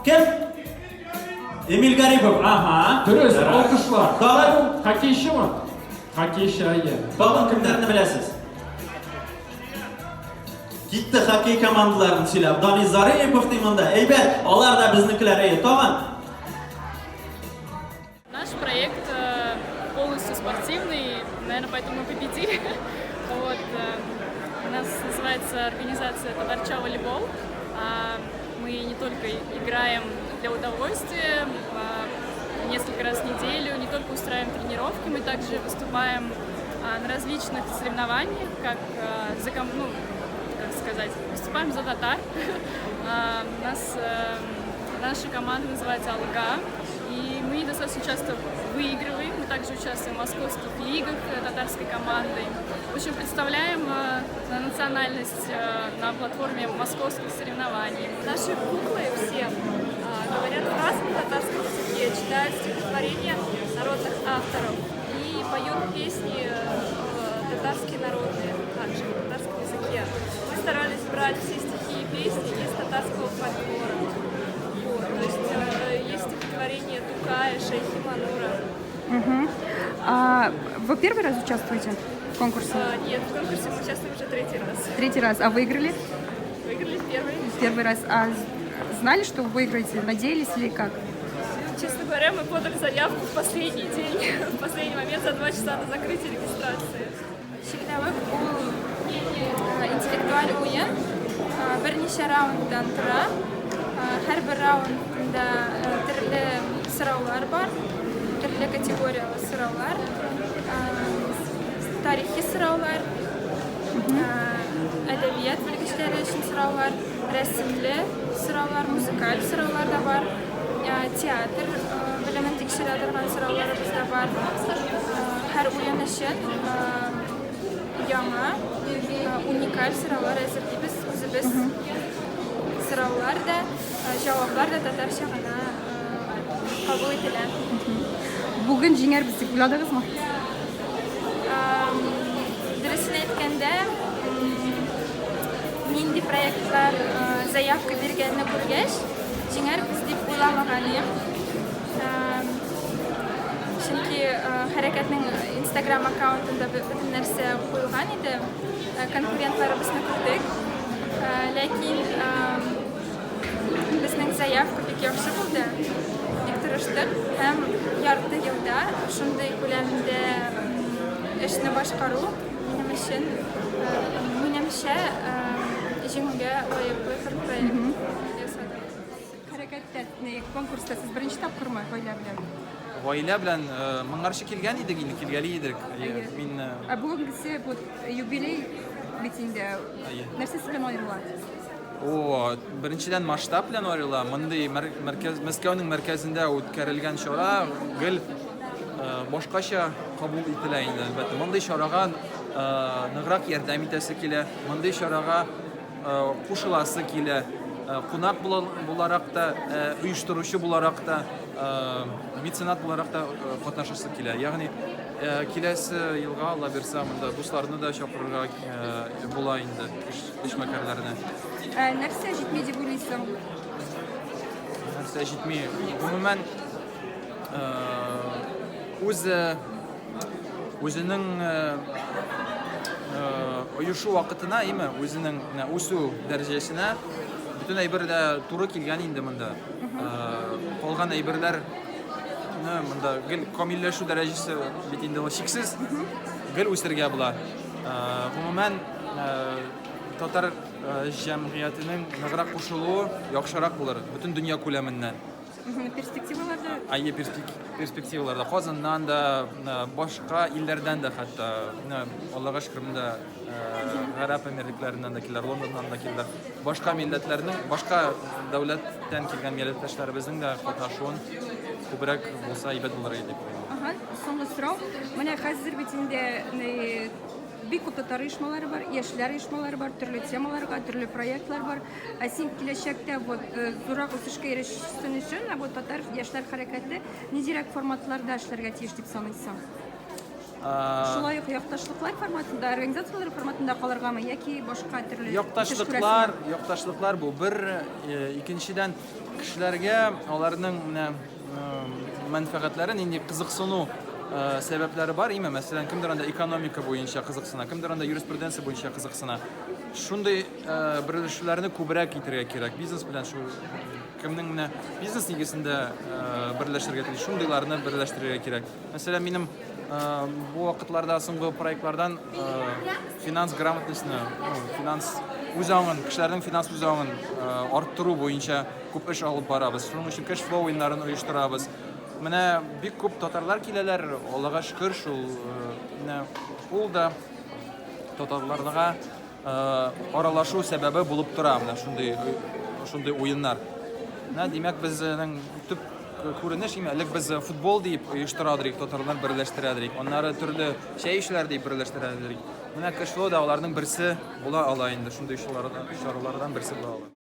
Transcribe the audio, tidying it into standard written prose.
Кем? Эмиль Гарипов, ага. Дөрес, алкышлар. Тагын? Хоккейчымы? Хоккейчы, әйе. Тагын кемнәрне беләсез? Китте хоккей командаларын сөйләп. Данис Зарипов ди монда. Әйбәт, алар да безнекеләр. Әйе, тагын. Наш проект полностью спортивный, наверное, поэтому мы победили. Вот, у нас называется организация «Татарча волейбол». Мы не только играем для удовольствия, несколько раз в неделю, не только устраиваем тренировки, мы также выступаем на различных соревнованиях, как за ну, как сказать, выступаем за татар. У нас наша команда называется «Алга», и мы достаточно часто выигрываем. Мы также участвуем в московских лигах татарской командой. В общем, представляем национальность на платформе московских соревнований. Наши куклы все говорят фразы на татарском языке, читают стихотворения народных авторов и поют песни татарские народные, также на татарском языке. Мы старались брать все стихи и песни из татарского фольклора. Вот, то есть есть стихотворение Тукая, Шейхи Манура. Угу. А вы первый раз участвуете в конкурсе? Нет, в конкурсе мы участвуем уже третий раз. Третий раз. А выиграли? Выиграли первый. Первый раз. А знали, что выиграете? Надеялись ли как? Честно говоря, мы подали заявку в последний день, в последний момент за 2 часа до закрытия регистрации. Чикләвек ул интеллектуаль уен, берничә раундтан тора. Һәрбер раундында төрле сораулар бар, төрле категорияле сораулар, тарихи сораулар, әдәбият белгечләре өчен сораулар, рәсемле сораулар, музыкаль сораулар да бар, театр белемен тикшерә торган сорауларыбыз да бар. Һәр уен өчен яңа, уникаль сораулар әзерлибез үзебез. Сораулар да, җаваплар да татарча гына кабул ителә. Бүген җиңәрбез дип уйладыгызмы? Дөресен әйткәндә, нинди проектлар заявка биргәнне күргәч, җиңәрбез дип уйламаган идем. Чөнки хәрәкәтнең Instagram аккаунтында бөтен нәрсә куелган иде. Конкурентларыбызны күрдек. Ләкин безнең заявка бик яхшы булды. Бик тырыштык һәм ярты елда шундый күләмдә эшне башкару минем өчен, минемчә, җиңүгә лаеклы бер проект ясадык. Хәрәкәттә, конкурста сез беренче тапкырмы гаилә белән? Гаилә белән моңарчы килгән идек инде, килгәли идек. Мин Ә бүгенгесе бу юбилей бит инде. Нәрсәсе белән аерыла? О, беренчедән масштаб белән аерыла. Мондый мәркәз, Мәскәүнең мәркәзендә үткәрелгән чара гел башкача кабул ителә инде, әлбәттә. Мондый чарага ныграк ярдәм итәсе килә, мондый чарага кушыласы килә. Кунак буларак та, оештыручы буларак та, меценат буларак та катнашасы килә. Ягъни киләсе елга, Алла бирсә, монда дусларны да чакырырга була инде, эшмәкәрләрне. Ә нәрсә җитми дип уйлыйсың? Нәрсә җитми? Гомумән, үз үзенең оешу вакытына, име, үзенең үсү дәрәҗәсенә бөтен әйбер дә туры килгән инде монда. Калган әйберләр монда гел камилләшү дәрәҗәсе бит инде ул чиксез, гел үсергә була. Гомумән, татар җәмгыятенең ныграк кушылуы яхшырак булыр бөтен дөнья күләменнән. Перспективаларда? Әйе, перспективаларда. Казаннан да, башка илләрдән дә хәтта. Аллага шөкер, монда Гарәп Әмирлекләреннән дә килделәр, Лондоннан да килделәр. Башка милләтләрнең, башка дәүләттән килгән милләттәшләребезнең дә катнашуын күбрәк булса әйбәт булыр иде дип уйлыйм. Ага, соңгы сорау. Менә хәзер бит инде бик күп татар оешмалары бар, яшьләр оешмалары бар, төрле темаларга, төрле проектлар бар. Ә син киләчәктә вот зуррак үсешкә ирешсен өчен, бу татар яшьләр хәрәкәте ниндирәк форматларда эшләргә тиеш дип саныйсың? Шулай ук якташлыклар форматында, организацияләр форматында калыргамы яки башка төрле Якташлыклар, якташлыклар бу бер, икенчедән. Кешеләргә аларның менә мәнфәгатьләре, нинди кызыксыну сәбәпләре бар име? Мәсәлән, кемдер анда экономика буенча кызыксына, кемдер анда юриспруденция буенча кызыксына. Шундый берләшүләрне күбрәк итәргә кирәк. Бизнес белән шул кемнең менә бизнес нигезендә берләшергә тели, шундыйларны берләштерергә кирәк. Мәсәлән, минем бу вакытларда соңгы проектлардан финанс грамотностьны, финанс үзаңын, кешеләрнең финанс үзаңын арттыру буенча күп эш алып барабыз. Шуның өчен кэшфлоу уеннарын оештырабыз. Менә бик күп татарлар киләләр, Аллага шөкер, шул менә ул да татарларга аралашу сәбәбе булып тора менә шундый шундый уеннар. Менә димәк безнең төп күренеш име элек без футбол дип оештыра идек, татарлар берләштерә идек. Аннары төрле чәй эчүләр дип берләштерә идек. Менә кэшфлоу да аларның берсе була ала инде, шундый чаралардан берсе була ала.